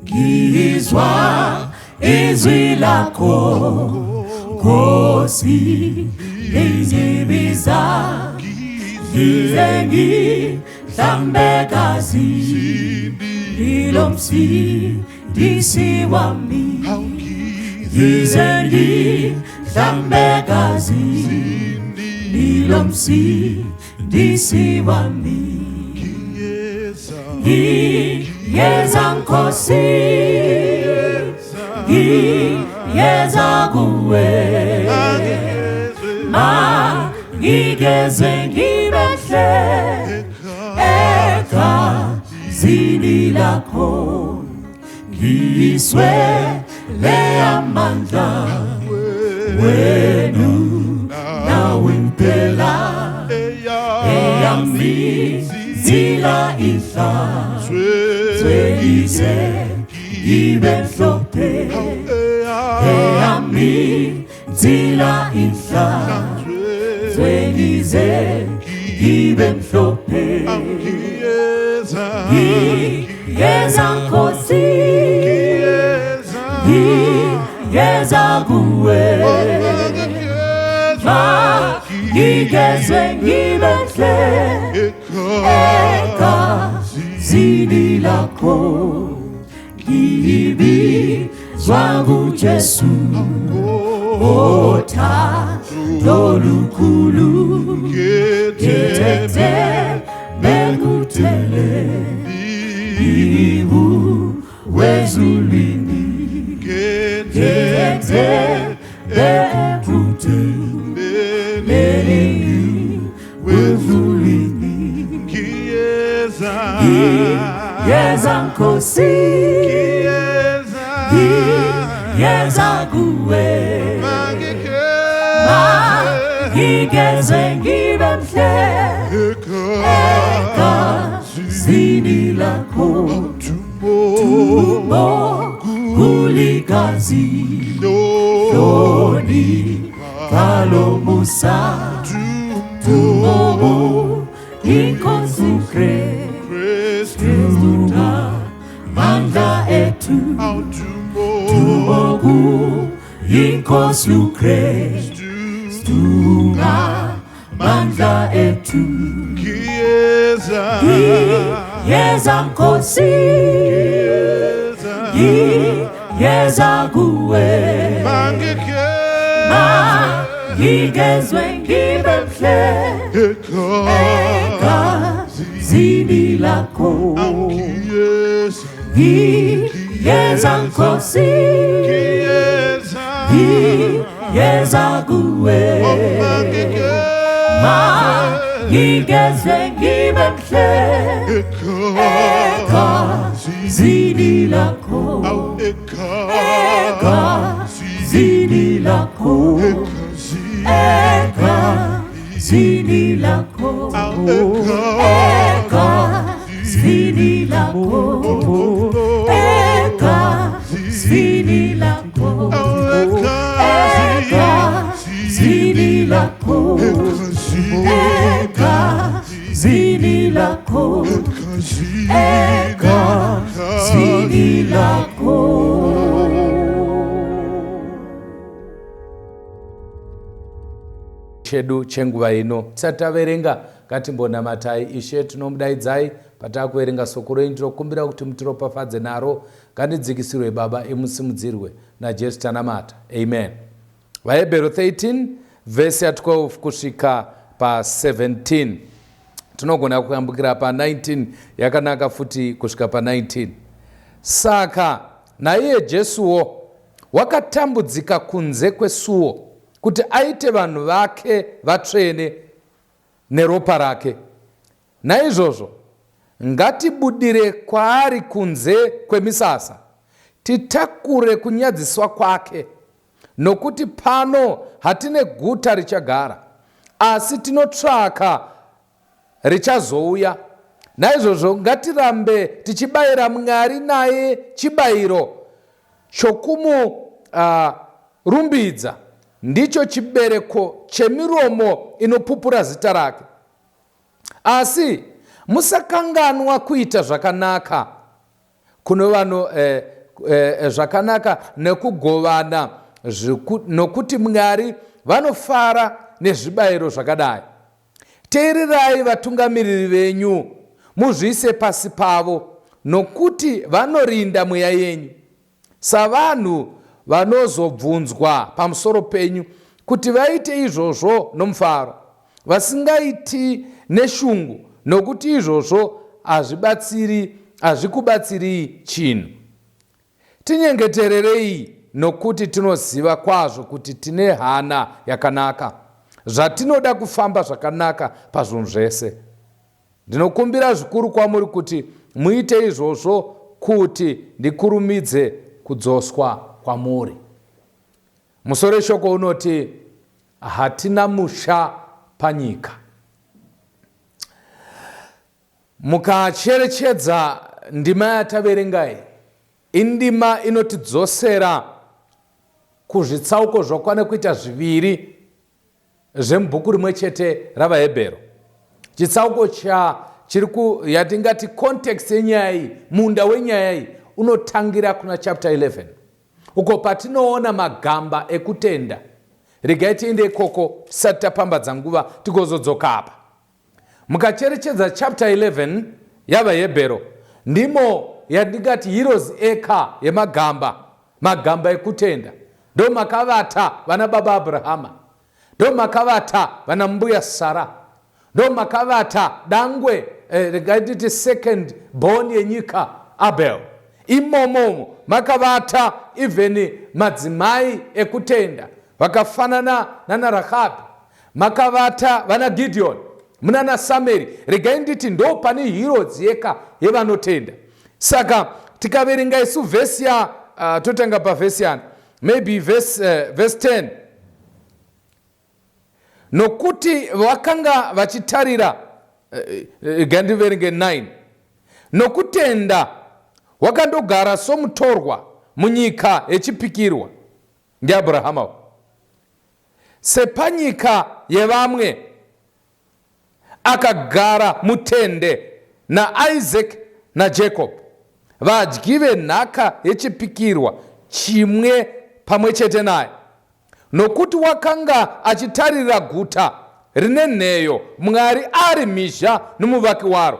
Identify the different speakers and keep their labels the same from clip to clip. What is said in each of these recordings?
Speaker 1: Ngizwa izwi lakho Nkosi lingibiza ngize ngihlambe gazi lilomsindisi wami ngize ngihlambe gazi lilomsindisi wami ngiyeza Nkosi ngiyeza kuwe ma ngigeze ngibehle egazini lakho ngiswele amandla wenu nawe impela eyami zila ihla zwelize ibe mhlophe eyami zila ihla zwelize ibe mhlophe ngiyeza Nkosi ngiyeza kuwe ngigeze ngibe mhle egazini lakho ngibizwa nguJesu othando olukhulu ngithethe bekuthele iwu wezulwini ngithethe bekuthele wezulwini ngiyeza Nkosi ngiyeza kuwe mangigeze ngibe mhle egazini lakho tumo kuligazi loni kalomusa tumo inkosi Kristu mandla ethu tumo inkosi uKristu mandla ethu ngiyeza Nkosi ngiyeza kuwe mangigezwe ngibe mhle egazini lakho ngiyeza Nkosi ngiyeza kuwe mangigezwe ngibe mhle egazini lakho egazini lakho egazini lakho egazini lakho egazini lakho egazini lakho egazini lakho egazini lakho
Speaker 2: Chedu chenguva ino tisati taverenga ngatimbonamatai ishe tinomudaidzai patakuverenga soko renyu tinokumbira kuti mutiropafadze naro ngandidzikisirwe baba imusimudzirwe najesu tanamata amen vahebheru 13 vhesi ya 12 kusvika pa17 tinogona kuyambukira pa19 yakanaka futi kusvika pa19 saka naiye jesuwo wakatambudzika kunze kwesuo kuti aite vanhu vake vatsvene neropa rake. Naizvozvo ngatibudire kwaari kunze kwemisasa, titakure kunyadziswa kwake, nokuti pano hatine guta richagara, asi tinotsvaka richazouya. Naizvozvo ngatirambe tichibayira Mwari naye chibayiro chokumurumbidza, uh, ndicho chibereko chemiromo inopupura zita rake. Asi musakanganwa kuita zvakanaka. Kuno vano eh, eh, zvakanaka nekugovana nokuti Mwari vanofara nezvibayiro zvakadai. Teererai vatungamiriri venyu, muzviise pasi pavo, nokuti vanorinda mweya yenyu savanhu vanozobvunzwa pamusoro penyu, kuti vaite izvozvo nomufaro, vasingaiti neshungu, nokuti izvozvo hazvibatsiri hazvikubatsirii chinhu. Tinyengetererei, nokuti tinoziva kwazvo kuti tine hana yakanaka, zvatinoda kufamba zvakanaka pazvinhu zvese. Ndinokumbira zvikuru kwamuri kuti muite izvozvo kuti ndikurumidze kudzoswa kwamuri. Musoro weshoko unoti hatina musha panyika. Mukacherechedza ndima yataverenga iyi, indima inotidzosera kuzvitsauko zvakwana kuita zviviri zvemubhuku rimwe chete ravaHebheru. Chitsauko cha chiri ku yatingati context yenyaya iyi, munda wenyaya iyi unotangira kuna chapter 11 uko patinoona magamba ekutenda. Regai tiende ikoko tisati tapambadza nguva tigozodzoka apa. Mukacherechedza chapter 11 yavaHebhero ndimo yandingati heroes acre yemagamba, magamba ekutenda. Ndomakavata vana baba Abrahama, ndomakavata vana mbuya Sara, ndomakavata dangwe eh, regai nditi second born yenyika Abel. Imomo makavata even madzimai ekutenda vakafanana nana Rahabhi Makavata vana Gideon munana Sameri regai nditi ndo pane hero dziyeka yevanotenda. Saka tikaverenga isu vhesi ya uh, totanga pavhesi yani maybe verse, uh, verse 10 nokuti vakanga vachitarira regai uh, ndiverenge 9 nokutenda wakandogara somutorwa munyika yechipikirwa ndiAbrahama Sepanyika yevamwe, akagara mutende naIsaac naJacob, vadyi venhaka yechipikirwa chimwe pamwe chete naye, nokuti wakanga achitarira guta rine nheyo, Mwari ari mhizha nomuvaki waro.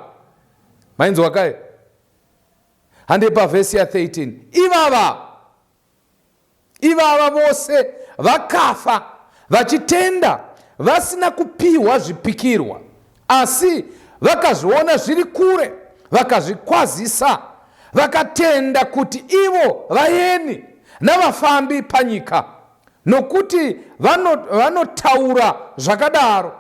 Speaker 2: Mainzwa kai? Handei pavhesi ya 13. Ivava Ivava vose vakafa vachitenda vasina kupiwa zvipikirwa, asi vakazviona zviri kure, vakazvikwazisa, vakatenda kuti ivo vaeni navafambi panyika, nokuti vanotaura vano zvakadaro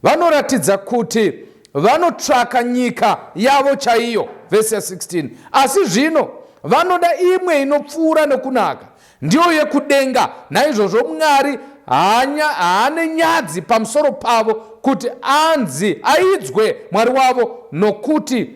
Speaker 2: Vanoratidza kuti vanotsvaka nyika yavo chaiyo. Vhesi ya 16, Asi zvino vanoda imwe inopfuura nokunaka, ndiyo yekudenga. Naizvozvo Mwari haane nyadzi pamusoro pavo kuti anzi aidzwe Mwari wavo, nokuti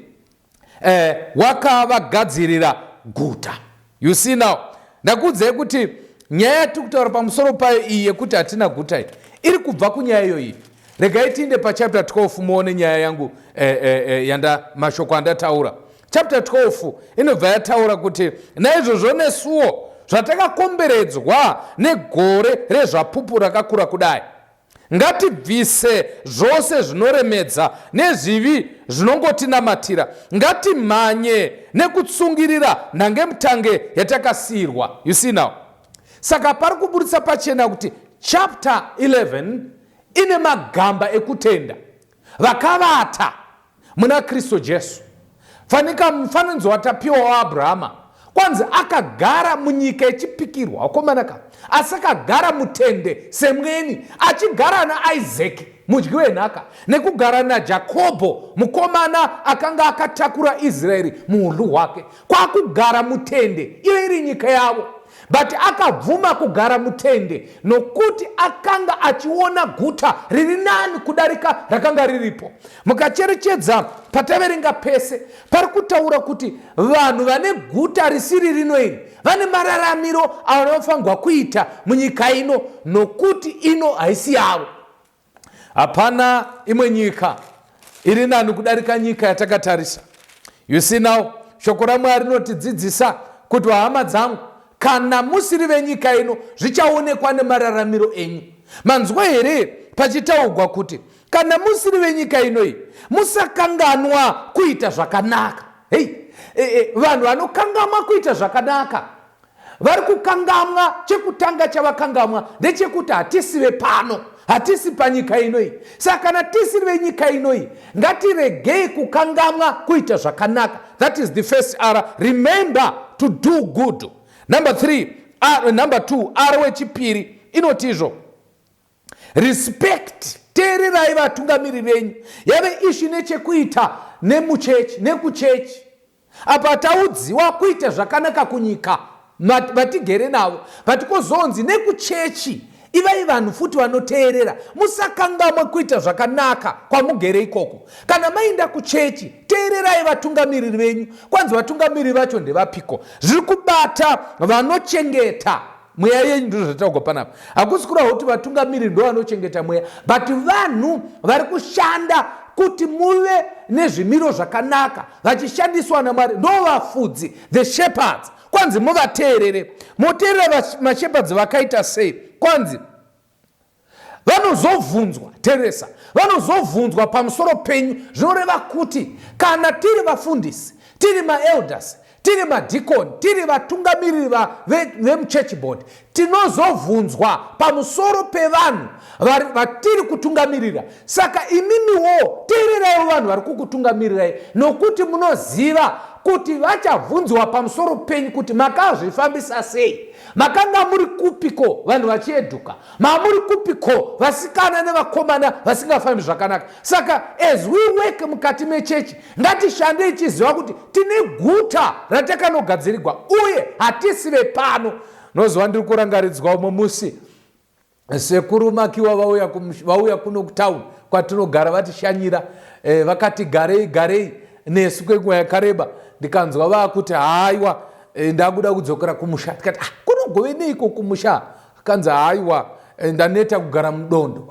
Speaker 2: eh, wakavagadzirira guta. You see now, ndakuudzai kuti nyaya yatiri kutaura pamusoro payo iyi yekuti hatina guta iyi iri kubva kunyaya iyoyi. Regai tiinde pachapter 12 muone nyaya yangu eh, eh, eh, yanda mashoko andataura. Chapter 12 inobva yataura kuti naizvozvo nesuwo zvatakakomberedzwa negore rezvapupu rakakura kudai Ngatibvise zvose zvinoremedza nezvivi zvinongotinamatira. Ngatimhanye nekutsungirira nhangemutange yatakasiirwa. You see now. Saka pari kuburitsa pachena kuti chapter 11 ine magamba ekutenda vakavata muna Kristu Jesu. Fanika mufananidzo watapiwa waAbrahama kwanzi akagara munyika yechipikirwa wakomana ka asi akagara mutende semweni achigara naIsaki mudyi wenhaka nekugara naJakobho mukomana akanga akatakura Israeri muurlu hwake kwakugara mutende iyo iri nyika yavo But akabvuma kugara mutende nokuti akanga achiona guta riri nani kudarika rakanga riripo. Mukacherechedza pataverenga pese pari kutaura kuti vanhu vane guta risiri rino iri vane mararamiro avanofanirwa kuita munyika ino nokuti ino haisi yavo. Hapana imwe nyika iri nani kudarika nyika yatakatarisa. You see now, Shoko raMwari rinotidzidzisa kuti, vahama dzangu, kana musiri venyika ino, zvichaonekwa nemararamiro enyu. Manzwa here pachitaugwa kuti kana musiri venyika inoyi, musakanganwa kuita zvakanaka? Hei, vanhu vanokangamwa kuita zvakanaka vari kukangamwa. Chekutanga chavakangamwa ndechekuti hatisi vepano, hatisi panyika inoyi. Saka kana tisiri venyika inoyi, ngatiregei kukangamwa kuita zvakanaka. That is the first R, remember to do good. Number three, R, number two, R wechipiri inoti izvo, respect, teererai vatungamiri venyu. Yave ishi nechekuita nemuchechi, nekuchechi. Apa taudziwa kuita zvakanaka kunyika vatigere navo, but kozonzi nekuchechi ivai vanhu futi vanoteerera. Musakangamwe kuita zvakanaka kwamugere ikoko. Kana maenda kuchechi, teererai vatungamiriri venyu. Kwanzi vatungamiriri vacho ndevapiko? Zviri kubata vanochengeta mweya yenyu. Ndizvo zvataugwa panapa. Hakusi kureva kuti vatungamiriri ndo vanochengeta mweya, but vanhu vari kushanda kuti muve nezvimiro zvakanaka vachishandiswa naMwari ndo vafudzi, the shepherds. Kwanzi muvateerere. Moteerera mashepherds vakaita sei? Kwanzi vanozobvunzwa, teresa, vanozobvunzwa pamusoro penyu. Zvinoreva kuti kana tiri vafundisi, tiri maelders, tiri madhikoni, tiri vatungamiriri vemuchurch board, tinozobvunzwa pamusoro pevanhu vatiri kutungamirira. Saka imimiwo teereraiwo vanhu vari kukutungamirirai, nokuti munoziva kuti vachabvunziwa pamusoro penyu kuti makazvifambisa sei. Makanga muri kupiko vanhu vachiedhuka? Mamuri kupiko vasikana nevakomana vasingafambi zvakanaka? Saka as we work mukati mechechi, ngatishandei tichiziva kuti tine guta ratakanogadzirigwa uye hatisi vepano. Noziva, ndiri kurangaridzwa umwe musi Sekuru Makiwa vauya kuno kutauni kwatinogara, vatishanyira. Vakati garei garei nesu kwenguva yakareba. Ndikanzwa vaakuti, "Haiwa, ndakuda kudzokera kumusha." Tikati, "Ah, kunogove neiko kumusha?" Kanzi, "Haiwa, ndaneta kugara mudondo."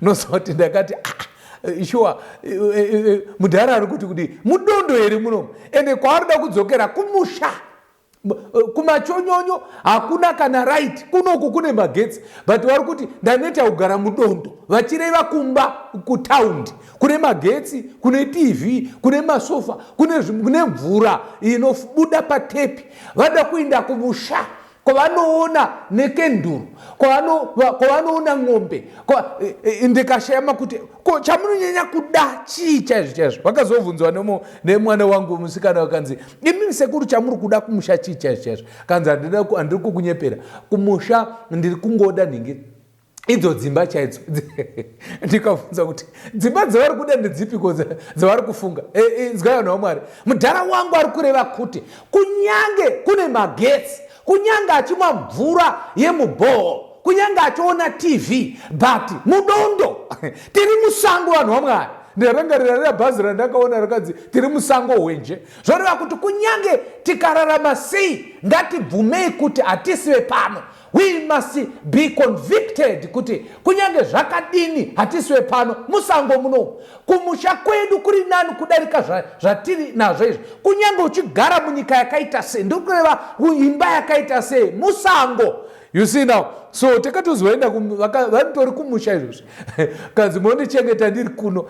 Speaker 2: Unoziva kuti ndakati, "Ah, shuwa, mudhara ari kuti kudii? Mudondo here munomu?" Ende kwaari kudzokera kumusha kumachonyonyo hakuna kana right. Kunoku kune magetsi, but vari kuti ndaneta kugara mudondo, vachireva kumba kutaundi kune magetsi, kune TV, kune masofa, kune mvura inobuda patepi. Vada kuinda kumusha kwavanoona nekenduru, kwavanoona ng'ombe. Ndikashayama kuti ko chamunonyanya kuda chii chaizvo chaizvo. Vakazobvunzwa nemwana wangu musikana, vakanzi, "Imi sekuru, chamuri kuda kumusha chii chaizvo chaizvo?" Kanzi, "Handiri kukunyepera, kumusha ndiri kungoda nhingi idzo dzimba chaidzo." Ndikabvunza kuti dzimba dzavari kuda ndedzipiko dzavari kufunga? Inzwai vanhu vaMwari, mudhara wangu ari kureva kuti kunyange kune magetsi, kunyange achimwa mvura yemubhoho, kunyange achiona TV, but mudondo. Tiri musango, vanhu vaMwari. Ndarangarira riya bhazi randakaona rakanzi "Tiri musango hwenje". Zvoreva kuti kunyange tikararama sei, ngatibvumei kuti hatisi vepano. We must be convicted kuti kunyange zvakadini, hatisi vepano, musango munomu. Kumusha kwedu kuri nani kudarika zvatiri nazvo izvi. Kunyange uchigara munyika yakaita sei, ndiri kureva imba yakaita sei, musango. You see now? So takatozoenda, vanotori kumusha izvozvi, kanzi mondichengeta ndiri kuno.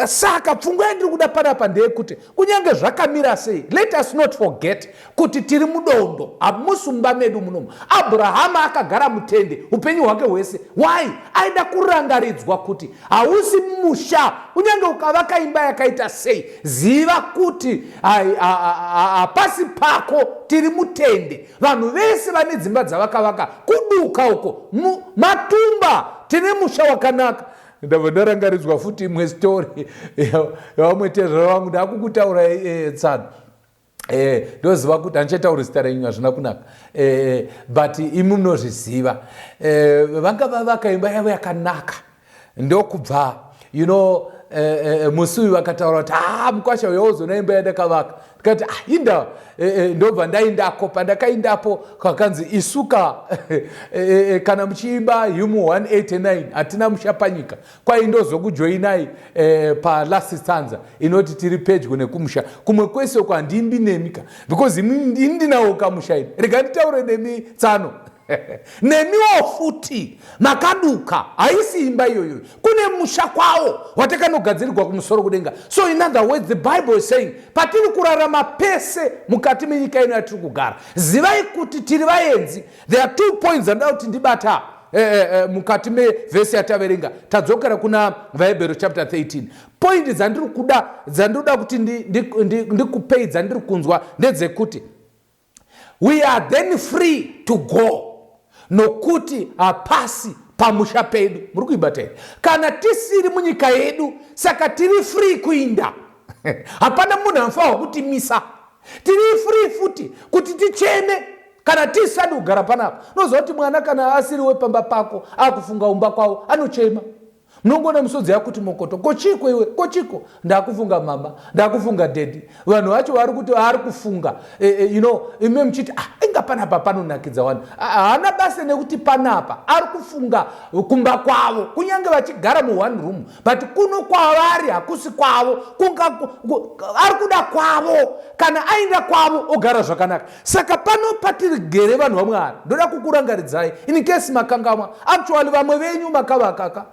Speaker 2: Saka pfungwa yandiri kuda panapa ndeyekuti kunyange zvakamira sei, let us not forget kuti tiri mudondo, hamusi mumba medu munomu. Abrahama akagara mutende upenyu hwake hwese. Why? Aida kurangaridzwa kuti hausi musha. Kunyange ukavaka imba yakaita sei, ziva kuti hapasi pako, tiri mutende. Vanhu vese vane dzimba dzavakavaka kuduka uko, matumba. Tine musha wakanaka. Ndabva ndarangaridzwa futi imwe story yavamwe tezvara vangu. Ndakukutaura tsano. Ndoziva kuti handichatauri zita renyu, hazvina kunaka, but imi munozviziva. Vanga vavaka imba yavo yakanaka, ndokubva Musi uyu vakataura kuti, "Ha, ah, mukwasha uyo wozona imba yandakavaka." Ndikati, "Ah, inda." Ndobva ndaindako. Pandakaindapo kakanzi isuka kana muchiimba hymn 189, "Hatina Musha Panyika", kwai ndozokujoinai palast stanza inoti, "Tiri pedyo nekumusha." Kumwe kwese uko handimbi nemi ka, because ini ndinawo kamusha. Ini rega nditaure nemi tsano, nemiwo futi makaduka. Haisi imba iyoyo, kune musha kwawo watakanogadzirirwa kumusoro kudenga. So in other words, the Bible is saying, patiri kurarama pese mukati menyika ino yatiri kugara, zivai kuti tiri vaenzi. There are two points andida kuti ndibata mukati mevhesi yataverenga. Tadzokera kuna VaHebheru chapter 13. Point dzandiri kuda, dzandinoda kuti ndikupei, dzandiri kunzwa ndedzekuti we are then free to go, nokuti hapasi pamusha pedu. Muri kuibata here? Kana tisiri munyika yedu, saka tiri free kuinda. Hapana munhu anofanirwa kutimisa. Tiri free futi kuti ticheme kana tisadi kugara panapa. Unoziva kuti mwana kana asiri wepamba pako akufunga umba kwavo, anochema. Munongoona misodzi yakuti mokoto. Kochiko iwe, kochiko? Ndakufunga mama, ndakufunga daddy. Vanhu vacho vari kuti ari kufunga ime muchiti, "Ah, inga panapa panonakidza wani." Haana basa nekuti panapa ari kufunga kumba kwavo. Kunyange vachigara muone room, but kuno kwavari hakusi kwavo. Ari kuda kwavo. Kana aenda kwavo, ogara zvakanaka. Saka pano patirigere, vanhu vaMwari, ndoda kukurangaridzai in case makangamwa. Actually, vamwe venyu makavakaka,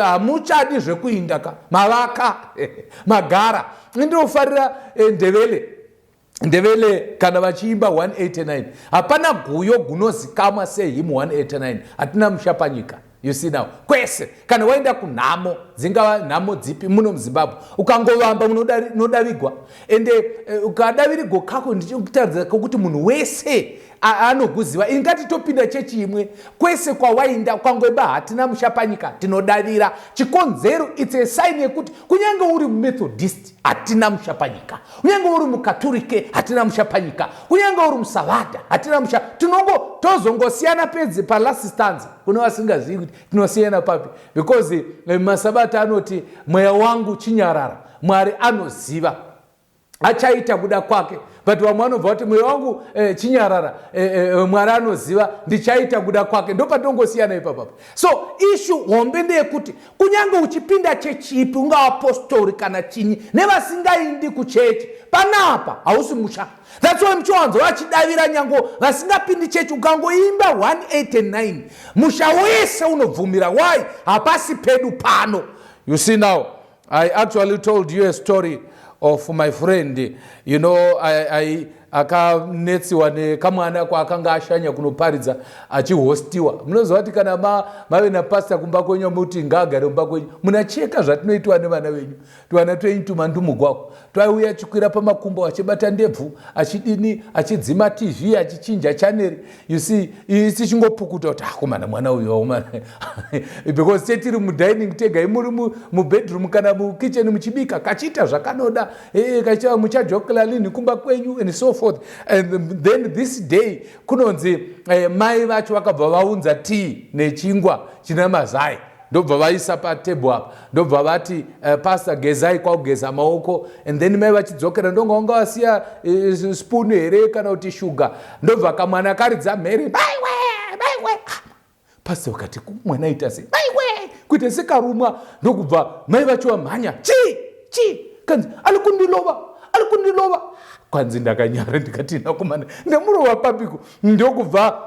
Speaker 2: hamuchadi zvekuinda ka, mavaka, magara. Ndinofarira Ndevele. Ndevele kana vachiimba 189, hapana guyo gunozikamwa sehymn 189, "Hatina Musha Panyika". You see now, kwese kana waenda kunhamo, dzingava nhamo dzipi muno muZimbabwe, ukangovamba unodavigwa. Ende ukadavirigwa kako, ndichikutaridza kokuti munhu wese anoguziva. Ingati topinda chechi imwe, kwese kwawainda ukangoimba "Hatina Musha Panyika", tinodavira. Chikonzero, it's a sign yekuti kunyange uri muMethodist, hatina musha panyika. Kunyange uri muKaturike, hatina musha panyika. Kunyange uri muSavadha, hatina musha. Tinongo tozongosiyana pedzi palast stanza. Kune vasingazivi kuti tinosiyana papi, because maSabata anoti, "Mweya wangu chinyarara, Mwari anoziva, achaita kuda kwake." But vamwe vanobva kuti, "Mweya wangu chinyarara, Mwari anoziva, ndichaita kuda kwake." Ndopatongosiyana ipapapa. So issue hombe ndeyekuti kunyange uchipinda chechipi, ungava postori kana chinyi, nevasingaindi kuchechi, panapa hausi musha. That's why muchiwanzo vachidavira nyango vasingapindi chechi. Ukangoimba 189, musha wese unobvumira. Why? Hapasi pedu pano. You see now, I actually told you a story of my friend akanetsiwa nekamwana kwaakanga ashanya kunoparidza, achihostiwa. Munoziva kuti kana mave napasta kumba kwenyu, muti ngaagare mumba kwenyu, munacheka zvatinoitwa nevana venyu. Twana twenyu tumandumugwako twaiuya achikwira pamakumbo, achibata ndebvu, achidini, achidzima TV, achichinja channel. You see, tichingopukuta kuti akomana, mwana uyu akomana, because tetiri mudining tega, imuri mubedroom kana mukitchen muchibika, kachiita zvakanoda, kachiita muchajokela lini kumba kwenyu and so forth. And then this day kunonzi mai vacho vakabva vaunza tea nechingwa chine mazai, ndobva vaisa patebhu apa, ndobva vati, "Pastor, gezai." Kwakugeza maoko, and then mai vachidzokera, ndonga vanga vasiya spoon here kana kuti shuga, ndobva kamwana karidza mhere, "Maiwe, maiwe!" Ah, pastor vakati, "Mwana aita sei? Maiwe!" Kuita sekarumwa. Ndokubva mai vacho vamhanya, "Chii, chii?" Kanzi, "Ali kundilova, ari kundilova." Kwanzi, "Ndakanyara, ndikati, nakomana, ndemurova papiko?" Ndokubva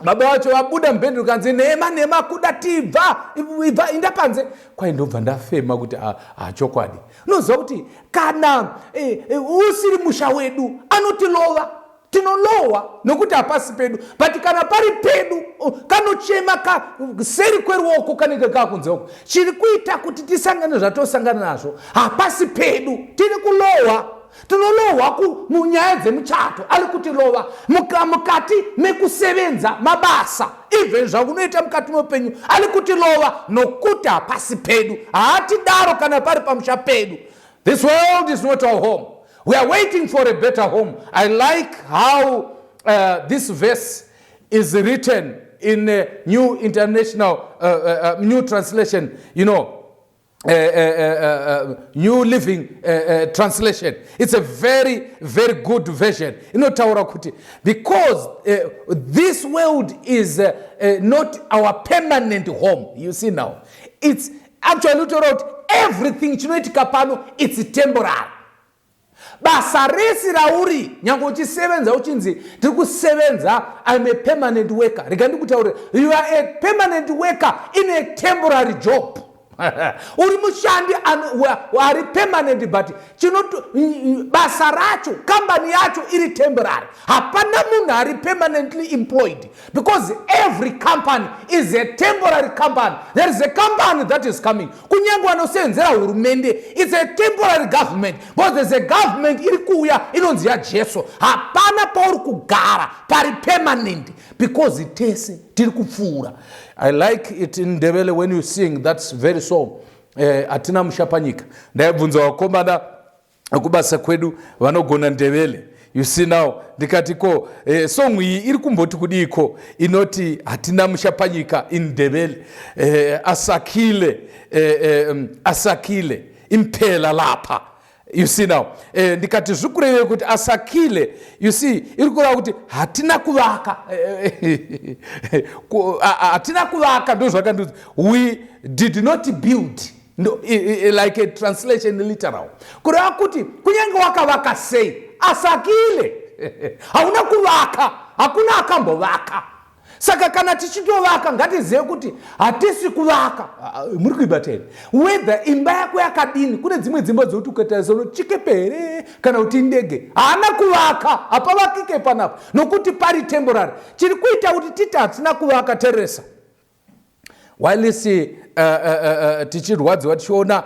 Speaker 2: baba vacho vabuda mubedroom, kanzi, "Nhema, nhema, kuda tibva, ibva, inda panze." Kwai ndobva ndafema kuti, "Ah, chokwadi." Unoziva kuti kana usiri musha wedu, anotilova, tinolohwa, nokuti hapasi pedu. But kana pari pedu, kanochema seri kweruoko, kanenge kakunze uko. Chiri kuita kuti tisangane zvatosangana nazvo, hapasi pedu, tiri kulohwa. Tinolohwa munyaya dzemuchato, ari kutilova mukati mekusevenza mabasa, even zvakunoita mukati meupenyu, ari kutilova, nokuti hapasi pedu. Haatidaro kana pari pamusha pedu. This world is not our home. We are waiting for a better home. I like how this verse is written in a New International, New Translation. New Living Translation. It's a very, very good version. Inotaura kuti because this world is not our permanent home. You see now, it's actually utaura kuti everything chinoitika pano, it's temporary. Basa rese rauri, nyange uchisevenza, uchinzi tiri kusevenza, I'm a permanent worker, rega ndikutaurire, you are a permanent worker in a temporary job. Uri mushandi ari permanent, but basa racho, kambani yacho iri temporary. Hapana munhu ari permanently employed, because every company is a temporary company. There is a company that is coming. Kunyange vanosenzera hurumende, it's a temporary government, because there's a government iri kuuya inonzi yaJesu. Hapana pauri kugara pari permanent, because tese tiri kupfuura. I like it in Ndebele when you sing that very song, "Hatina musha panyika." Ndaibvunza vakomana kubasa kwedu vanogona Ndebele, you see now, ndikati, "Ko song iyi iri kumboti kudiko inoti 'Hatina musha panyika' in Ndebele?" Asakhile asakhile impela lapha, you see now. Ndikati zvikureve kuti asakhile, you see, iri kureva kuti hatina kuvaka. Hatina kuvaka, ndo zvakandiudza, "We did not build." No, like a translation, literal, kureva kuti kunyange wakavaka sei, asakhile, hauna kuvaka, hakuna akambovaka. Saka kana tichitovaka, ngatizive kuti hatisi kuvaka. Muri kuibata here? Whether imba yako yakadini, kune dzimwe dzimba dzokuti ukatarisa unoti chikepe here kana kuti indege. Haana kuvaka, hapavakike panapa nokuti pari temporary. Chiri kuita kuti titi hatina kuvaka, teresa, whilst tichirwadziwa tichiona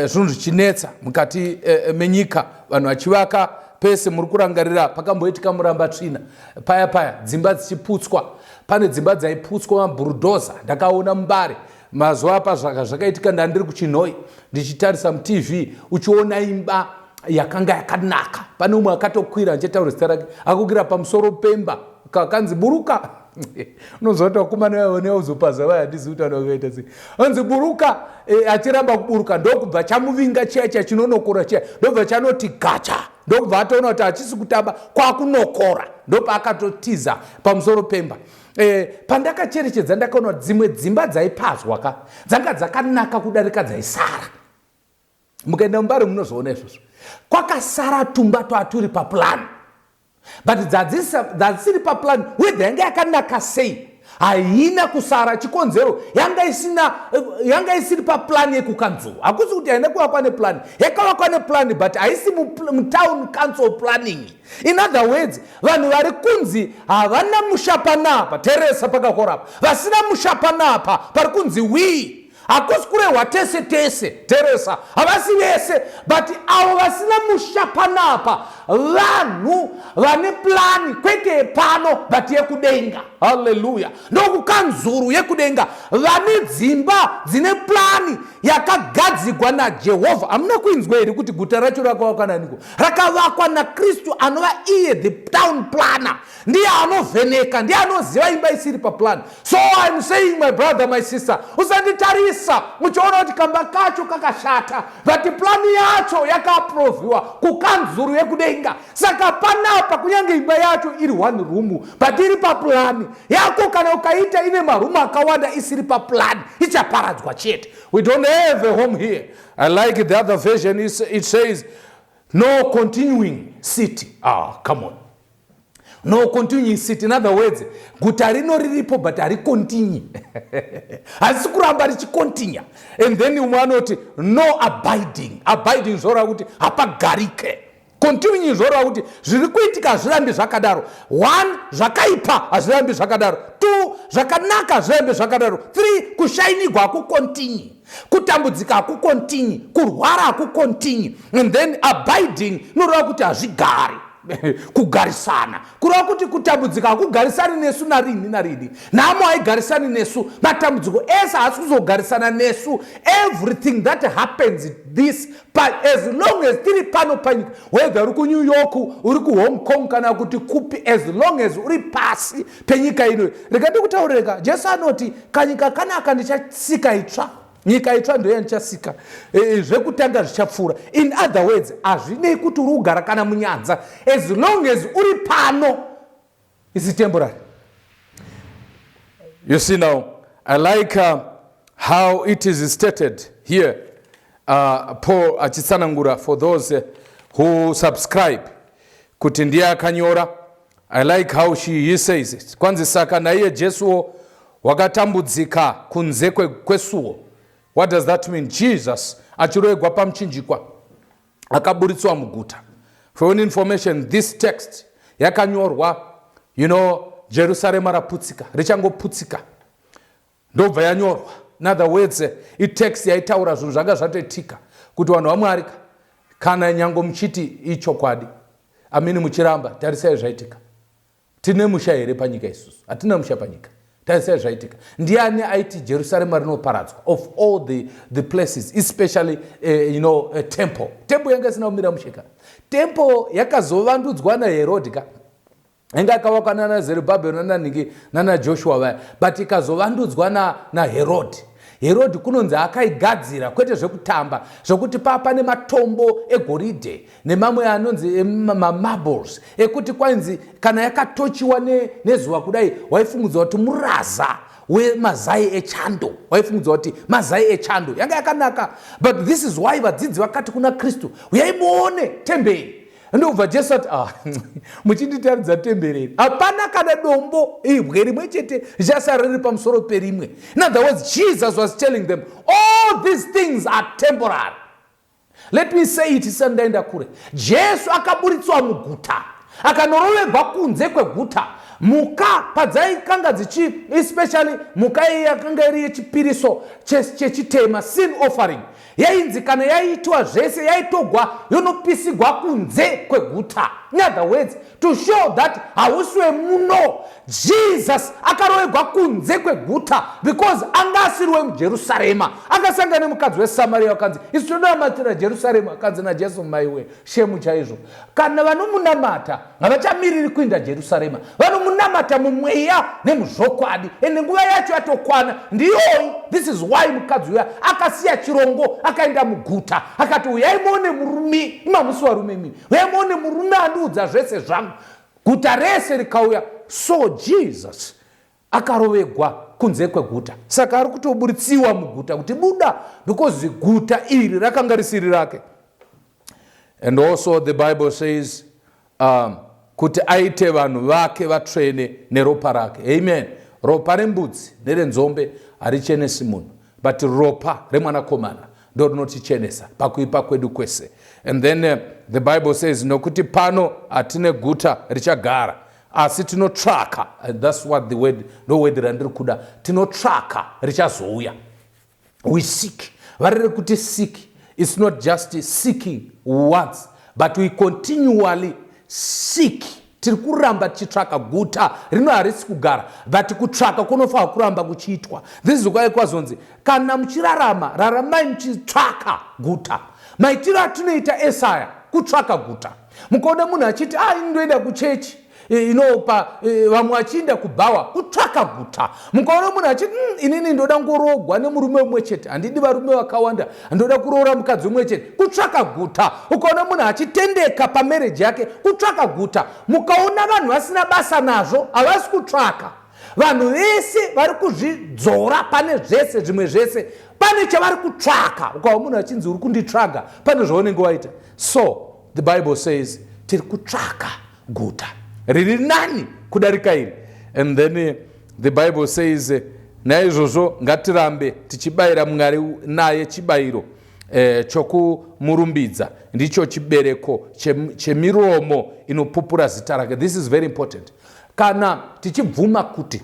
Speaker 2: zvinhu zvichinetsa mukati menyika, vanhu vachivaka pese. Muri kurangarira pakamboitika muramba tsvina paya paya, dzimba dzichiputswa? Pane dzimba dzaiputswa mabulldozer. Ndakaona muMbare mazuva apa zvakaitika. Ndandiri kuChinhoi ndichitarisa muTV, uchiona imba yakanga yakanaka. Pane umwe akatokwira, ndichataura zita rake, akakwira pamusoro pemba, kakanzi, "Buruka." Unonzwa kuti vakomana vaione uzopaza vaya, handizivi kuti vanhu vakaita sei. Anzi, "Buruka." Achiramba kuburuka, ndokubva chamuvinga chiya chiya chinonokora chiya, ndobva chanoti gacha, ndokubva atoona kuti hachisi kutamba, kwakunokora, ndopaakatotiza pamusoro pemba. Pandakacherechedza, ndakaona kuti dzimwe dzimba dzaipazwa ka dzanga dzakanaka kudarika dzaisara. Mukaenda muMbare munozoona izvozvo. Kwakasara tumba twaturi paplan, but dzadzisiri paplan, whether yanga yakanaka sei, haina kusara. Chikonzero, yanga isina, yanga isiri paplan yekukanzuru. Hakusi kuti haina kuvakwa neplan, yakavakwa neplan, but haisi mutown council planning. In other words, vanhu vari kunzi havana musha panapa, teresa pakakorapa, vasina musha panapa pari kunzi we, hakusi kurehwa tese tese. Teresa, havasi vese, but avo vasina musha panapa vanhu vane plani kwete yepano but yekudenga. Haleluya! Ndokukanzuru yekudenga, vane dzimba dzine plani yakagadzigwa naJehovha. Hamuna kuinzwa here kuti guta racho rakavakwa naniko? Rakavakwa naKristu, anova iye the town planner. Ndiye anovheneka, ndiye anoziva imba isiri paplan. So I'm saying, my brother, my sister, usanditarisa uchiona kuti kamba kacho kakashata, but plani yacho yakaaprovhiwa kukanzuru yekudenga. Saka panapa, kunyange imba yacho iri one room, but iri paplani yako. Kana ukaita ine marumu akawanda isiri paplani, ichaparadzwa chete. We don't have a home here. I like the other version. It says, "No continuing city." Ah, come on. No continuing city. In other words, guta rino riripo, but haricontinue, hazisi kuramba richicontinue. And then umwe anoti, "No abiding." Abiding zvoreva kuti hapagarike. Continue zvoreva kuti zviri kuitika hazvirambi zvakadaro. One, zvakaipa hazvirambi zvakadaro. Two, zvakanaka hazvirambi zvakadaro. Three, kushainigwa hakucontinue, kutambudzika hakucontinue, kurwara hakucontinue. And then abiding inoreva kuti hazvigari, kugarisana, kureva kuti kutambudzika hakugarisani nesu narini narini, nhamo haigarisani nesu, matambudziko ese haasi kuzogarisana nesu. Everything that happens this, as long as tiri pano panyika, whether uri kuNew York, uri kuHong Kong kana kuti kupi, as long as uri pasi penyika ino, rega ndikutaurire ka, Jesu anoti kanyika kanaka ndichasika itsva. Nyika itsva ndo yandichasika. Zvekutanga zvichapfuura. In other words, hazvinei kuti uri kugara kana munyanza, as long as uri pano, is temporary. You see now, I like how it is stated here. Paul achitsanangura for those who subscribe kuti ndiye akanyora. I like how he says it. Kwanzi saka naiye Jesuwo wakatambudzika kunze kwesuo. What does that mean? Jesus achiroegwa pamuchinjikwa akaburitswa muguta. For your information, this text yakanyorwa Jerusarema raputsika, richangoputsika, ndobva yanyorwa. In other words, itext yaitaura zvinhu zvanga zvatoitika, kuti vanhu vaMwari, kana nyange muchiti ichokwadi, amini muchiramba, tarisai zvaitika. Tine musha here panyika isusu? Hatina musha panyika. Tarisai zvaitika. Ndiani aiti Jerusarema rinoparadzwa of all the places, especially temple? Temple yanga isina kumira musheka. Temple yakazovandudzwa naHerodhi ka, yanga yakavakwa nana Zerubhabheri, nananhingi, nana Joshua vaya, but ikazovandudzwa naHerodhi. Herodhi kunonzi akaigadzira kwete zvekutamba, zvokuti paa pane matombo egoridhe nemamwe anonzi mamarbles, ekuti kwainzi kana yakatochiwa nezuva kudai, waifungidzwa kuti muraza wemazai echando, waifungidzwa kuti mazai echando. Yanga yakanaka. But this is why vadzidzi vakati kuna Kristu, "Uyai muone temberi." Ndobva Jesu ati, "Ah, muchinditaridza temberi iri, hapana kana dombo, ibwe rimwe chete richasara riri pamusoro perimwe." In other words, Jesus was telling them all these things are temporary. Let me say it isati ndaenda kure. Jesu akaburitswa muguta, akanorovegwa kunze kweguta. Mhuka padzaikanga dzichi, especially mhuka iyi yakanga iri yechipiriso chechitema, sin offering, yainzi kana yaitwa zvese, yaitogwa yonopisigwa kunze kweguta. In other words, to show that hausi wemuno. Jesus akarovegwa kunze kweguta because anga asiri wemuJerusarema. Akasangana nemukadzi weSamaria, akanzi, "Isu tonamatira Jerusarema." Akanzi naJesu, "Maiwe, shemu chaizvo. Kana vanomunamata havachamiriri kuinda Jerusarema, vanomunamata mumweya nemuzvokwadi, ende nguva yacho yatokwana, ndiyoyi." This is why mukadzi uya akasiya chirongo, akaenda muguta, akati, "Uyai muone murume." Imamusi varume imimi. "Uyai muone murume andiudza zvese zvangu." Guta rese rikauya. So Jesus akarovegwa kunze kweguta, saka ari kutoburitsiwa muguta kuti buda, because guta iri rakanga risiri rake. And also the Bible says kuti aite vanhu vake vatsvene neropa rake. Amen. Ropa rembudzi nerenzombe harichenesi munhu, but ropa remwanakomana ndo rinotichenesa pakuipa kwedu kwese. And then the Bible says, nokuti pano hatine guta richagara, asi tinotsvaka. And that's what the word, ndo word randiri kuda. Tinotsvaka richazouya. We seek. Variri kuti seek, it's not just seeking once, but we continually seek. Tiri kuramba tichitsvaka guta rino. Harisi kugara, but kutsvaka kunofanira kuramba kuchiitwa. This is why kwazonzi kana muchirarama, raramai muchitsvaka guta. Maitiro atinoita esaya kutsvaka guta. Mukaona munhu achiti, "A, ini ndoenda kuchechi," inopa vamwe vachiinda kubhawa, kutsvaka guta. Mukaona munhu achiti, inini ndoda ngorogwa nemurume mumwe chete, handidi varume vakawanda, ndoda kuroora mukadzi mumwe chete," kutsvaka guta. Ukaona munhu achitendeka pamarriage yake, kutsvaka guta. Mukaona vanhu vasina basa nazvo, havasi kutsvaka. Vanhu vese vari kuzvidzora pane zvese, zvimwe zvese, pane chavari kutsvaka. Ukava munhu achinzi uri kunditsvaga, pane zvaunenge waita. So the Bible says tiri kutsvaka guta riri nani kudarika iri. And then the Bible says, naizvozvo ngatirambe tichibayira Mwari naye chibayiro chokumurumbidza, ndicho chibereko chemiromo inopupura zita rake. This is very important. Kana tichibvuma kuti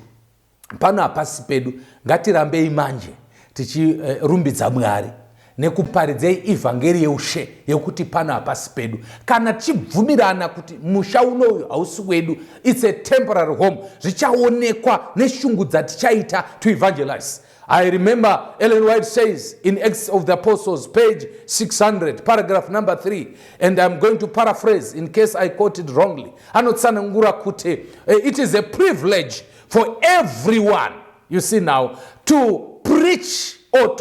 Speaker 2: pano hapasi pedu, ngatirambei manje tichirumbidza Mwari nekuparidzei ivhangeri yeushe yekuti pano hapasi pedu. Kana tichibvumirana kuti musha unoyu hausi wedu, it's a temporary home, zvichaonekwa neshungu dzatichaita to evangelize. I remember Ellen White says in Acts of the Apostles, page 600, paragraph number 3, and I'm going to paraphrase in case I quote it wrongly. Anotsanangura kuti it is a privilege for everyone, you see now, to preach. or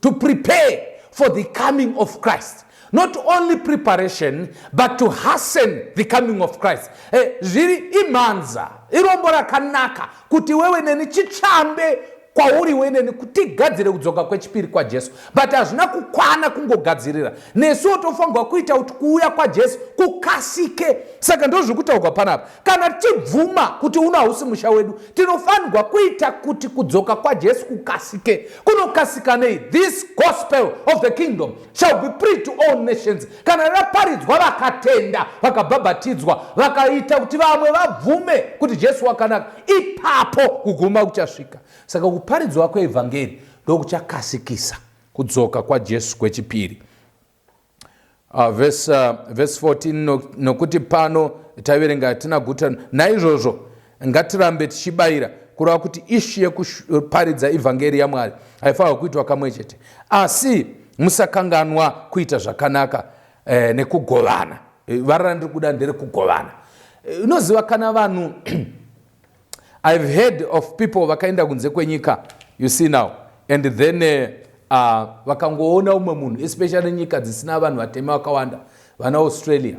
Speaker 2: to prepare for the coming of Christ. Not only preparation, but to hasten the coming of Christ. Zviri imhanza, irombo rakanaka kuti wewe neni chitsvambe kwauri weneni kuti tigadzire kudzoka kwechipiri kwaJesu. But hazvina kukwana kungogadzirira, nesuwo tofanirwa kuita kuti kuuya kwaJesu kukasike. Saka ndo zviri kutaurwa panapa. Kana tichibvuma kuti uno hausi musha wedu, tinofanirwa kuita kuti kudzoka kwaJesu kukasike. Kunokasika nei? This gospel of the kingdom shall be preached to all nations. Kana raparidzwa, vakatenda, vakabhabhatidzwa, vakaita kuti vamwe vabvume kuti Jesu wakanaka, ipapo kuguma kuchasvika. Saka kuparidzwa kweevhangeri ndokuchakasikisa kudzoka kwaJesu kwechipiri. Verse 14, nokuti pano taverenga, hatina guta, naizvozvo ngatirambe tichibayira. Kureva kuti issue yekuparidza ivhangeri yaMwari haifanirwa kuitwa kamwe chete, asi musakanganwa kuita zvakanaka nekugovana. Vara randiri kuda nderekugovana. Unoziva kana vanhu, I've heard of people vakaenda kunze kwenyika, you see now, and then vakangoona umwe munhu, especially nyika dzisina vanhu vatema vakawanda, vana Australia,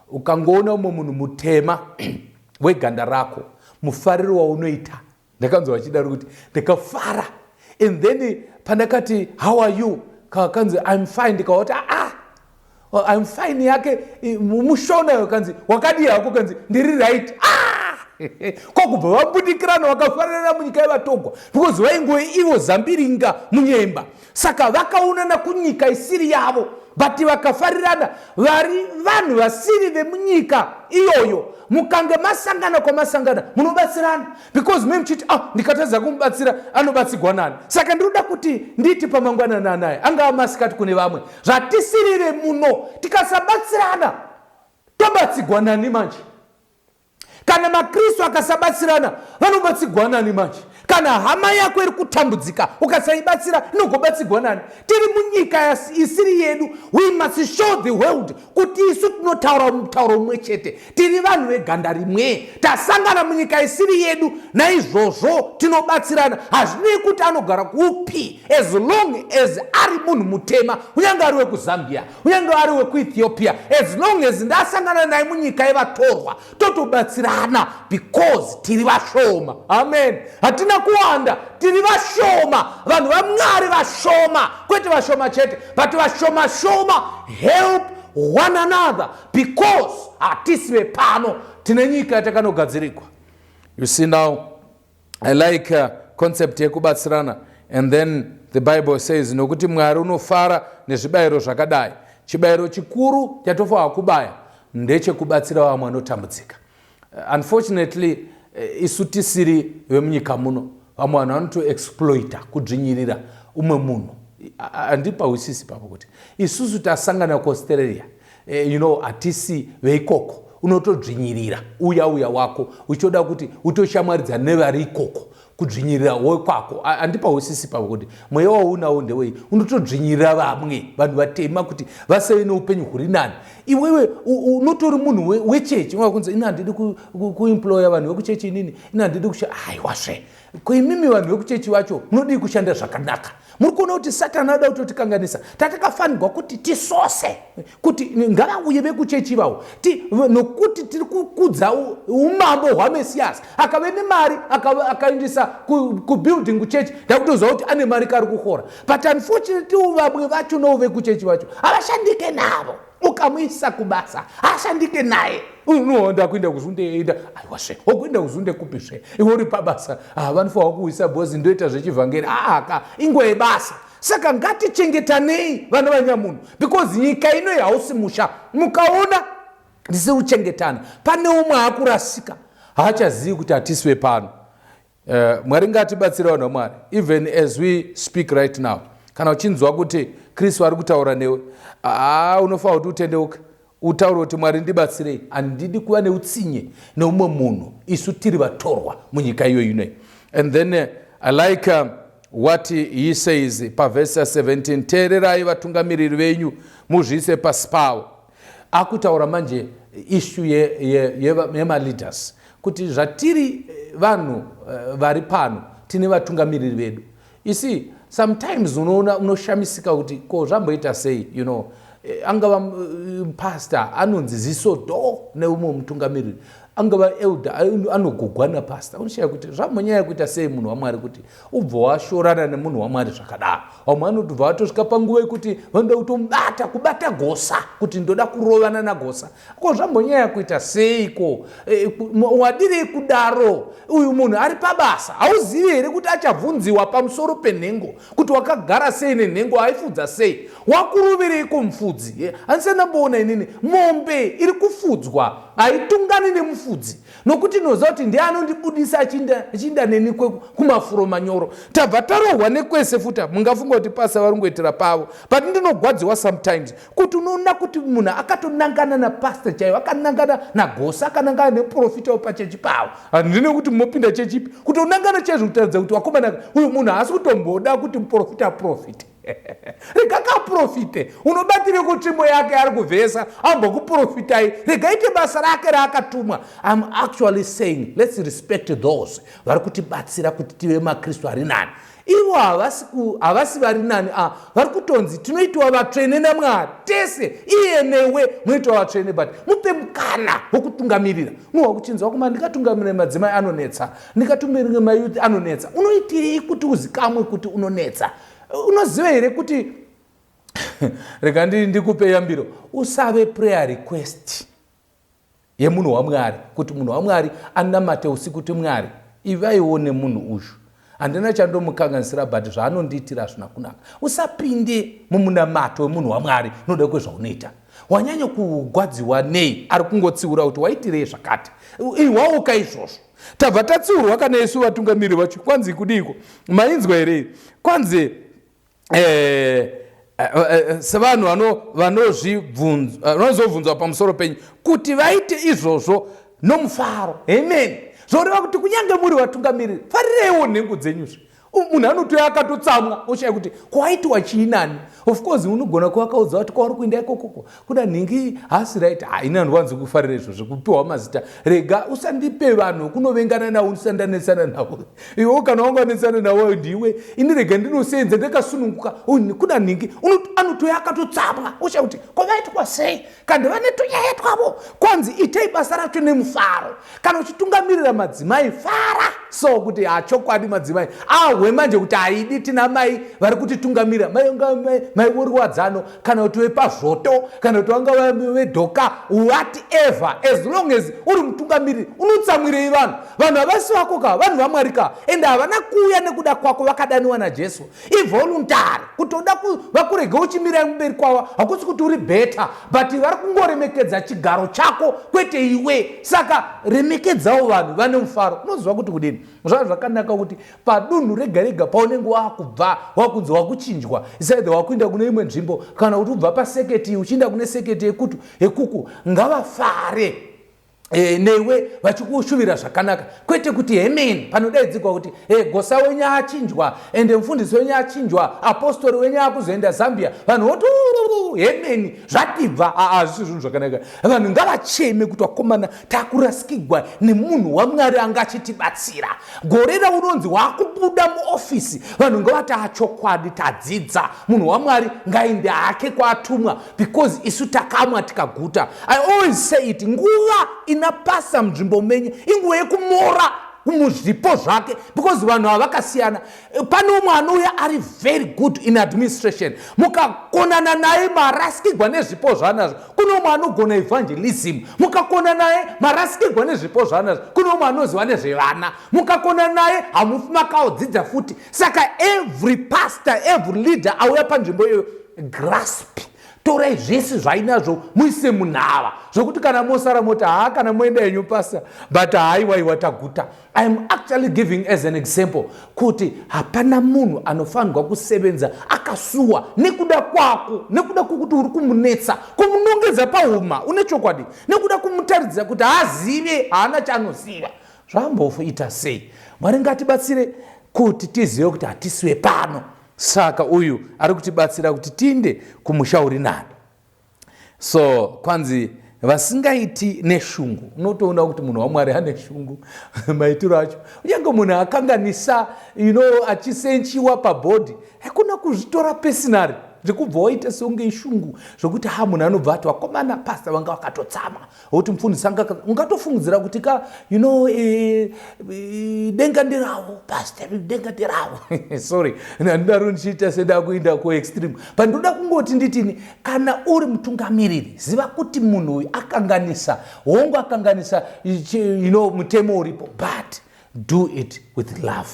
Speaker 2: ukangoona umwe munhu mutema weganda rako, mufariro waunoita, ndakanzwa vachidaro kuti ndikafara. And then pandakati, "How are you?" Kakanzi, "I'm fine." Ndikawati, "Ah, ah, I'm fine" yake muShona. Kanzi, "Wakadii hako?" Kanzi, "Ndiri right." Ah! Kwakubva vabudikirana, vakafarirana munyika yevatogwa, because vaingove ivo zambiringa munyemba. Saka vakaonana kunyika isiri yavo, but vakafarirana vari vanhu vasiri vemunyika iyoyo. Mukange masangana kwamasangana, munobatsirana, because me muchiti, "Ah, ndikatadza kumubatsira, anobatsigwa nani?" Saka ndinoda kuti nditi pamangwanani anaya, angava masikati kune vamwe, zvatisirire muno, tikasabatsirana, tobatsigwa nani manje? Kana maKristu akasabatsirana, vanobatsigwa nani manje? Kana hama yako iri kutambudzika, ukasaibatsira, inogobatsigwa nani? Tiri munyika isiri yedu. We must show the world kuti isu tinotaura mutauro mumwe chete, tiri vanhu veganda rimwe, tasangana munyika isiri yedu, naizvozvo tinobatsirana. Hazvinei kuti anogara kupi, as long as ari munhu mutema, kunyange ari wekuZambia, kunyange ari wekuEthiopia, as long as ndasangana naye munyika yevatorwa, totobatsirana, because tiri vashoma. Amen. Hatina kuwanda, tiri vashoma. Vanhu vaMwari vashoma, kwete vashoma chete, but vashoma shoma help one another, because hatisi vepano, tine nyika yatakanogadzirikwa. You see now, I like concept yekubatsirana. And then the Bible says, nokuti Mwari unofara nezvibayiro zvakadai. Chibayiro chikuru chatofanwa kubaya ndechekubatsira vamwe vanotambudzika. Unfortunately, isu tisiri vemunyika muno, vamwe vanhu vanotoexploita, kudzvinyirira umwe munhu. Handipahwisisi papo kuti isusu tasangana kuAustralia, hatisi veikoko, unotodzvinyirira uya uya wako, uchitoda kuti utoshamwaridzana nevari ikoko, kudzvinyirira wekwako. Handipahwisisi papo kuti mweya waunawo ndewei. Unotodzvinyirira vamwe vanhu vatema kuti vasave neupenyu huri nani. Iwewe unotori munhu wechechi, kunzi, "Ini handidi kuemploya vanhu vekuchechi, inini ini handidi kusha." Aiwazve, kuimimi vanhu vekuchechi vacho munodii kushanda zvakanaka? Muri kuona kuti Satani anoda kutotikanganisa. Tatakafanirwa kuti tisose kuti ngavauye vekuchechi vavo, nokuti tiri kukudza umambo hwaMesiyasi. Akave nemari, akaendesa kubuilding kuchechi, ndakutoziva kuti ane mari, kari kuhora. But unfortunately, vamwe vacho novo vekuchechi vacho havashandike navo. Ukamuisa kubasa, ashandike naye. Unoenda kuenda kuzunde, enda. Aiwazve, wokuenda kuzunde kupizve iwe uri pabasa? Vanofanwa kuwisa bhozi, ndoita zvechivhangeri. Aaka, inguva yebasa. Saka ngatichengetanei, vana vanyamunhu, because nyika ino hausi musha. Mukaona ndisiri kuchengetana, pane umwe aakurasika, haachazivi kuti hatisiwe pano. Mwari ngatibatsire, vanhu vaMwari. Even as we speak right now, kana uchinzwa kuti Kristu ari kutaura newe, haa, unofanira kuti utendeuke, utaure kuti, "Mwari, ndibatsirei, handidi kuva neutsinye neumwe munhu, isu tiri vatorwa munyika iyo inoi." And then I like what he says pavhesi ya17, "Teererai vatungamiriri venyu, muzviise pasi pavo." Akutaura manje issue yemaleaders, kuti zvatiri vanhu vari pano, tine vatungamiriri vedu. Isi Sometimes unoona unoshamisika kuti ko zvamboita sei, you know, angava pastor anonzi ziso do neumwe mutungamiriri, angava elder anogogwa napastor. Unoshaya kuti zvambonyanya kuita sei munhu waMwari kuti ubva washorana nemunhu waMwari zvakadaro. Vamwe vanotobva vatosvika panguva yekuti vanoda kutomubata, kubata gosa, kuti ndoda kurovana nagosa. Ko zvambonyanya kuita seiko? Wadirei kudaro? Uyu munhu ari pabasa, hauzivi here kuti achabvunziwa pamusoro penhengo, kuti wakagara sei nenhengo, aifudza sei? Wakurovereiko mufudzi? Handisati ndamboona inini mombe iri kufudzwa haitungani nemufudzi, nokuti ndinoziva kuti ndiye anondibudisa achiinda neni kumafuro manyoro. Tabva tarohwa nekwese futa. Mungafunga kuti pasa vari kungoitira pavo, but ndinogwadziwa sometimes kuti unoona kuti munhu akatonangana napastor chaivo, akanangana nagosa, akanangana nemuprofita wepachechi pavo. Handine kuti mopinda chechipi, kutonangana chaizvo kutaridza kuti wakomana uyu munhu haasi kutomboda kuti muprofita aprofite. Rega kaprofite, unobatire kutsvimbo yake ari kuvhesa, ambokuprofitai, rega ite basa rake raakatumwa. I'm actually saying let's respect those vari kutibatsira kuti tive maKristu ari nani. Ivo havasi vari nani, vari kutonzi tinoitwa vatsvene naMwari tese, iye newe munoitwa vatsvene, but mupe mukana wokutungamirira. Unohwa kuchinzwa kuma ndikatungamirira madzimai anonetsa, ndikatungamirira mayouth anonetsa. Unoitirei kuti uzikamwe kuti unonetsa? Unoziva here kuti, rega ndikupe yambiro, usave prayer request yemunhu waMwari, kuti munhu waMwari anamate usiku kuti Mwari ivaiwo nemunhu uyu, handina chandomukanganisira, but zvaanondiitira hazvina kunaka. Usapinde mumunamato wemunhu waMwari noda kwezvaunoita. Wanyanya kugwadziwa nei? Ari kungotsiura kuti waitirei zvakati, ihwauka izvozvo. Tabva tatsiurwa kana isu vatungamiri vacho. Kwanzi kudiko? Mainzwa here? Kwanzi sevanhu vanozobvunzwa pamusoro penyu kuti vaite izvozvo nomufaro. Amen. Zvoreva kuti kunyange muri vatungamiriri, farireiwo nhengo dzenyuzve. Munhu anotouya akatotsamwa, oshaya kuti kwaitiwa chii nani. Of course unogona kuva akaudza kuti kwauri kuenda ikokoko kuda nhingi haasi right. Ini handiwanzi kufarira izvozvo kupiwa mazita. Rega usandipe vanhu kunovengana navo, usandanetsana navo. Iwe kana wanganetsana navo ndiwe, ini rega ndinosenza ndakasununguka. Kuda nhingi anotouya akatotsamwa, oshaya kuti kwavaitwa sei, kandi vane tunyaya twavo. Kwanzi itei basa racho nemufaro. Kana uchitungamirira madzimai, fara so kuti hachokwadi madzimai ahwe manje kuti haidi tina mai vari kutitungamira, mai voruwadzano, kana kuti vepazvoto, kana kuti vanga vedhoka, whatever. As long as uri mutungamiriri, unotsamwirei vanhu? Vanhu havasi vako ka, vanhu vaMwari ka, ende havana kuuya nekuda kwako, vakadaniwa naJesu, ivoluntary. Kutoda vakurege uchimira mberi kwavo, hakusi kuti uri better, but vari kungoremekedza chigaro chako, kwete iwe. Saka remekedzawo vanhu vane mufaro. Unoziva kuti kudini? Zvava zvakanaka kuti padunhu rega rega paunenge wakubva, wakunzi wakuchinjwa, isaidha wakuenda kune imwe nzvimbo, kana kuti ubva paseketi uchienda kune seketi yekutu yekuku, ngavafare newe vachikushuvira zvakanaka, kwete kuti hemeni panodaidzirwa kuti gosa wenyu achinjwa, ende mufundisi wenyu achinjwa, apostori wenyu akuzoenda Zambia, vanhu voti hemeni zvatibva. Hazvisi zvinhu zvakanaka. Vanhu ngavacheme kuti vakomana takurasikigwa nemunhu waMwari anga achitibatsira. Gore raunonzi wakubuda muofisi, vanhu ngavati achokwadi tadzidza, munhu waMwari ngaende hake kwatumwa, because isu takamwa tikaguta. I always say it, nguva inapasa munzvimbo menyu inguva yekumora muzvipo zvake, because vanhu ava vakasiyana. Pane umwe anouya ari very good in administration, mukakonana naye marasikigwa nezvipo zvaanazvo. Kune umwe anogona evangelism, mukakona naye marasikigwa nezvipo zvaanazvo. Kune umwe anoziva nezvevana, mukakona naye hamufi makaodzidza futi. Saka every pastor, every leader auya panzvimbo iyoyo, grasp, torai zvese zvainazvo muise munhava, zvokuti kana mosara moti haa, kana moenda henyu pasa, but haiwaiwa taguta. I am actually giving as an example kuti hapana munhu anofanirwa kusevenza akasuwa nekuda kwako, nekuda kwokuti uri kumunetsa, kumunongedza pahuma une chokwadi, nekuda kumutaridza kuti haazive, haana chaanoziva. Zvamboita sei? Mwari ngatibatsire kuti tizive kuti hatisiwe pano. Saka uyu ari kutibatsira kuti tiinde kumusha uri nani. So kwanzi Vasingaiti neshungu. Unotoona kuti munhu waMwari ane shungu maitiro acho. Kunyange munhu akanganisa, you know, achisenchiwa pabhodhi, hakuna kuzvitora personally zvekubva waita seunge ishungu zvokuti ha munhu anobva ati vakomana pasta vanga vakatotsama wokuti mufundisi anga ungatofungidzira kuti ka you know eh, eh, denga ndirawo pastor denga ndirawo. Sorry, ndandidaro ndichiita sendakuinda kuextreme, but ndoda kungoti nditini, kana uri mutungamiriri, ziva kuti munhu uyu akanganisa, hongu akanganisa, you know, mutemo uripo, but do it with love.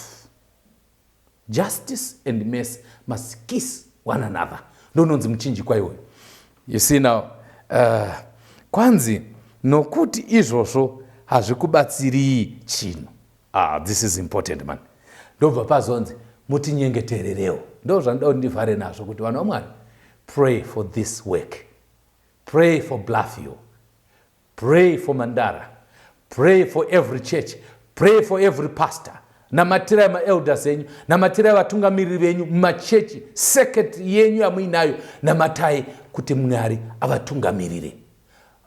Speaker 2: Justice and mercy must kiss one another. Ndononzi muchinjikwa iwoyo. You see now, kwanzi nokuti izvozvo hazvikubatsirii chinhu. Ah, this is important, man. Ndobva pazonzi mutinyengetererewo. Ndo zvanoda kuti ndivhare nazvo, kuti vanhu vaMwari, pray for this work, pray for Bluffview, pray for Mandara, pray for every church, pray for every pastor. Namatirai maelders enyu, namatirai vatungamiriri venyu mumachechi, circuit yenyu yamuinayo. Namatai kuti Mwari avatungamirire,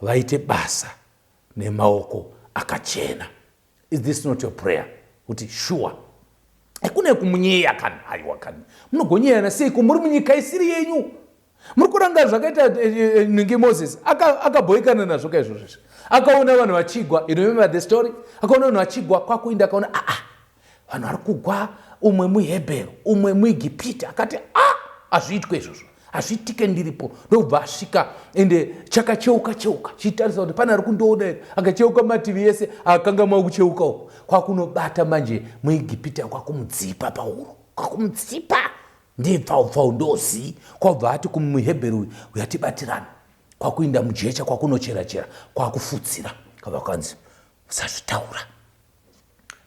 Speaker 2: vaite basa nemaoko akachena. Is this not your prayer, kuti sure kune kumunyeya kana aiwa? Kana munogonyeyana seiko muri munyika isiri yenyu? Muri kuranga zvakaita ningi Moses akabhoikana nazvo kaizvozvo izvi. Akaona vanhu vachigwa, you remember the story? Akaona vanhu vachigwa, kwakuinda akaona aa vanhu vari kugwa, umwe muHebheru, umwe muEgipita. Akati, "A, hazviitwe izvozvo, hazviitike ndiripo." Ndobva asvika, ende chakacheuka cheuka chitarisa kuti pane ari kundoona here. Akacheuka mativi ese, akangamwa kucheuka uko, kwakunobata manje muEgipita, kwakumudzipa pauro, kwakumudzipa ndepfaupfau ndozi. Kwabva ati kumuHebheru uyu, "Uyatibatirana." Kwakuinda mujecha, kwakunochera chera, kwakufutsira. Kabva kwanzi, "Usazvitaura."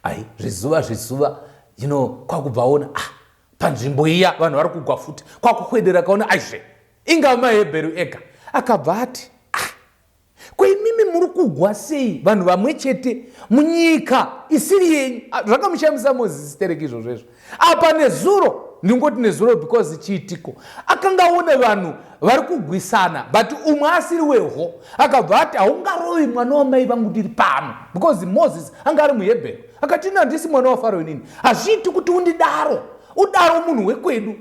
Speaker 2: Ai, zvizuva zvizuva, you know, kwakubva aona, ah, panzvimbo iya vanhu vari kugwa futi. Kwakukwedera, kaona aizve ingava maHebheru ega. Akabva ati, "Ah, ko imimi muri kugwa sei vanhu vamwe chete munyika isiri yenyu?" Ah, zvakamushamisa Mozisi tereki izvozvo izvo. Apa nezuro, ndingoti nezuro because chiitiko, akanga aona vanhu vari kugwisana, but umwe asiri weho. Akabva ati, "Haungarovi mwana wamai vangu ndiri pano," because Moses anga ari muHebheru. Akati, "Ina handisi mwana waFaro inini, hazviiti kuti undidaro, udaro munhu wekwedu."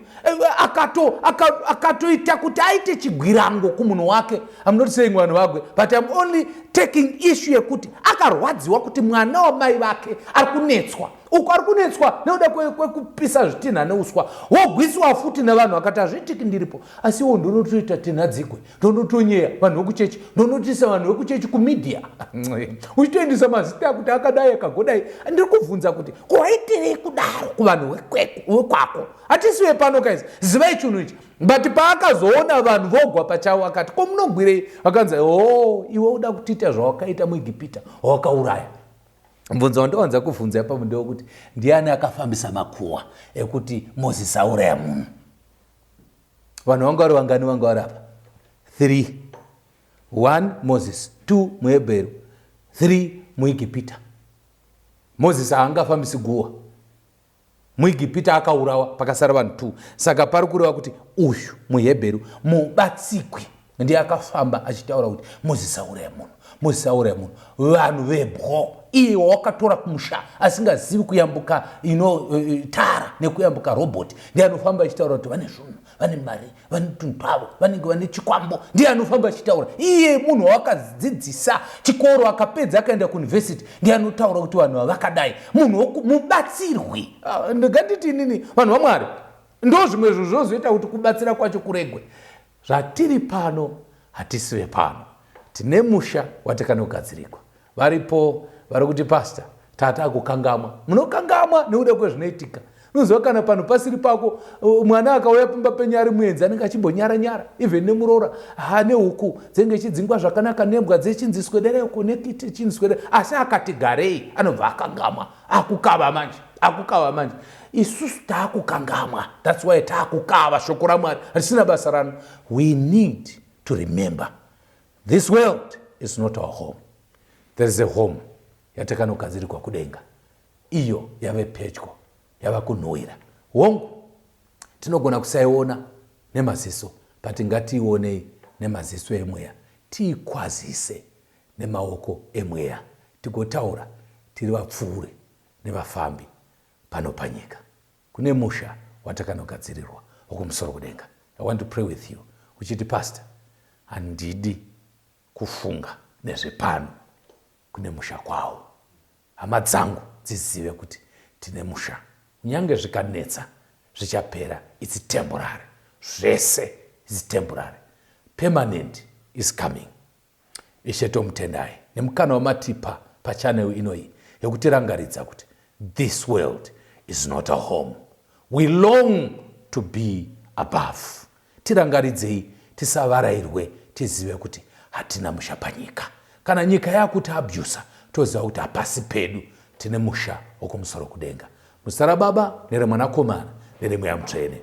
Speaker 2: Akatoita kuti aite chigwirango kumunhu wake. I'm not saying vanhu vagwe, but I'm only taking issue yekuti akarwadziwa kuti mwana wamai vake ari kunetswa uko, ari kunetswa nekuda kwekupisa zvitinha neuswa, wogwisiwa futi nevanhu. Akati, "Hazviitiki ndiripo." Asi iwo ndonotoita tinha dzigwe, ndonotonyeya vanhu vekuchechi, ndonotisa vanhu vekuchechi kumedia, uchitoendesa mazita akuti akadai, akagodai. Ndiri kubvunza kuti kuwaitirei kudaro kuvanhu wekwako? Hatisi vepano kaisi, zivai chinhu ichi. But paakazoona vanhu vogwa pachavo, akati, "Ko munogwirei?" Akanzi, "O, iwe uda kutiita zvawakaita muEgipita, wakauraya." Mubvunzo wandowanza kubvunza ipapo ndewekuti ndiani akafambisa makuhwa ekuti Mozisi auraya munhu? Vanhu vanga vari vangani vanga vari apa? 3 1 Moses, 2 muHebheru, 3 muEgipita. Mozisi haangafambisi guhwa. MuEgipita akaurawa, pakasara vanhu 2. Saka pari kureva kuti uyu muHebheru mubatsikwi ndiye akafamba achitaura kuti Mozisi auraya munhu, Mozisi auraya munhu. Vanhu vebwo, iye wakatora kumusha asingazivi kuyambuka ino tara nekuyambuka robot, ndiye anofamba achitaura kuti vane zvinhu, vane mari, vane tunhu twavo, vanenge vane chikwambo. Ndiye anofamba achitaura. Iye munhu wawakadzidzisa chikoro, akapedza, akaenda kuuniversity, ndiye anotaura kuti vanhu vavakadai. Munhu mubatsirwi. Ah, ndinganditi inini, vanhu vaMwari, ndo zvimwe zvinhu zvinozoita kuti kubatsira kwacho kuregwe. Zvatiri pano, hatisi vepano. Tine musha watakanogadzirikwa. Varipo vari kuti, "Pastor, tata akukangamwa." Munokangamwa nekuda kwezvinoitika. Unoziva, kana panhu pasiri pako, mwana akauya pamba penyu ari muenzi, anenge achimbonyara nyara, even nemuroora. Ha, nehuku dzinenge chidzingwa zvakanaka, nembwa dzechinziswedera uko, nekiti chinziswedera, asi akati garei anobva akangamwa, akukava manje, akukava manje. Isusu taakukangamwa, that's why taakukava shoko raMwari risina basa rano. We need to remember this world is not our home. There is a home yatakanogadzirirwa kudenga, iyo yave pedyo, yava kunhuhwira. Hongu, tinogona kusaiona nemaziso, but ngatiionei nemaziso emweya. Tiikwazise nemaoko emweya tigotaura tiri vapfuuri nevafambi pano panyika. Kune musha watakanogadzirirwa wokumusoro kudenga. I want to pray with you uchiti pastor handidi kufunga nezvepano kune musha kwawo. Hama dzangu dzizive kuti tine musha kunyange zvikanetsa zvichapera its temporary zvese its temporary permanent is coming. Ishe tomutendai nemukana wamatipa pachannel inoyi yekutirangaridza kuti this world is not a home. We long to be above. Tirangaridzei tisavarairwe tizive kuti hatina musha panyika. Kana nyika yakuti abuser toziva kuti hapasi pedu tine musha wokumusoro kudenga. Muzita raBaba nereMwanakomana nereMweya Mutsvene.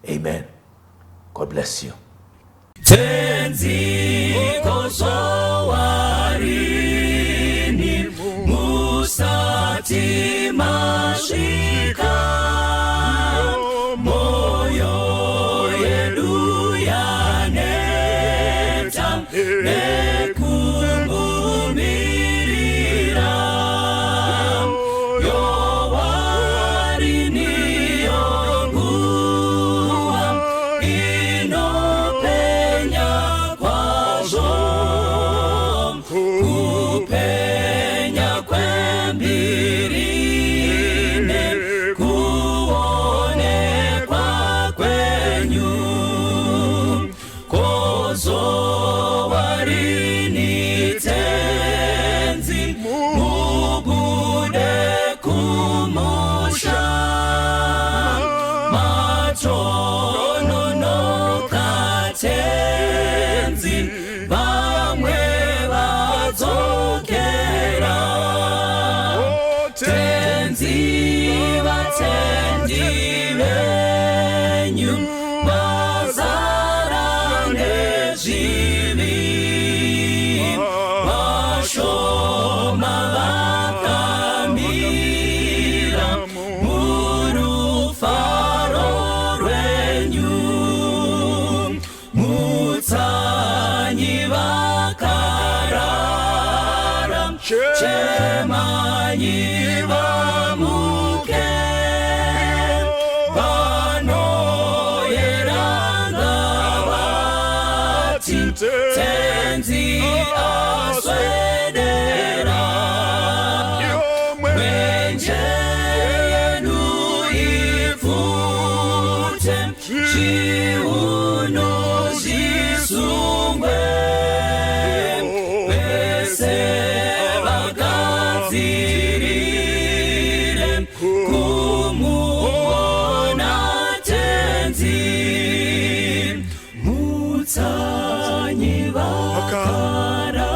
Speaker 2: Amen. God bless you.
Speaker 1: Tenzi kozowarini musati masvika moyo yedu yaneta nekumumirira yowarini yonguva inopenya kwazvo kupenya kwembiri nekuonekwa kwenyu kozowa rini tenzi mubude kumusha matononoka tenzi vamwe vadzokera tenzi vatendi venyu vazara nezvivi vashoma vakamira murufaro rwenyu mutsanyi vakarara chemanyi vamuke vanoyeranga vati tenzi aswedera mwenje yedu ipfute zviuno zvisungwe vese vagadzirire kumuona tenzi mutsanyi vakarara.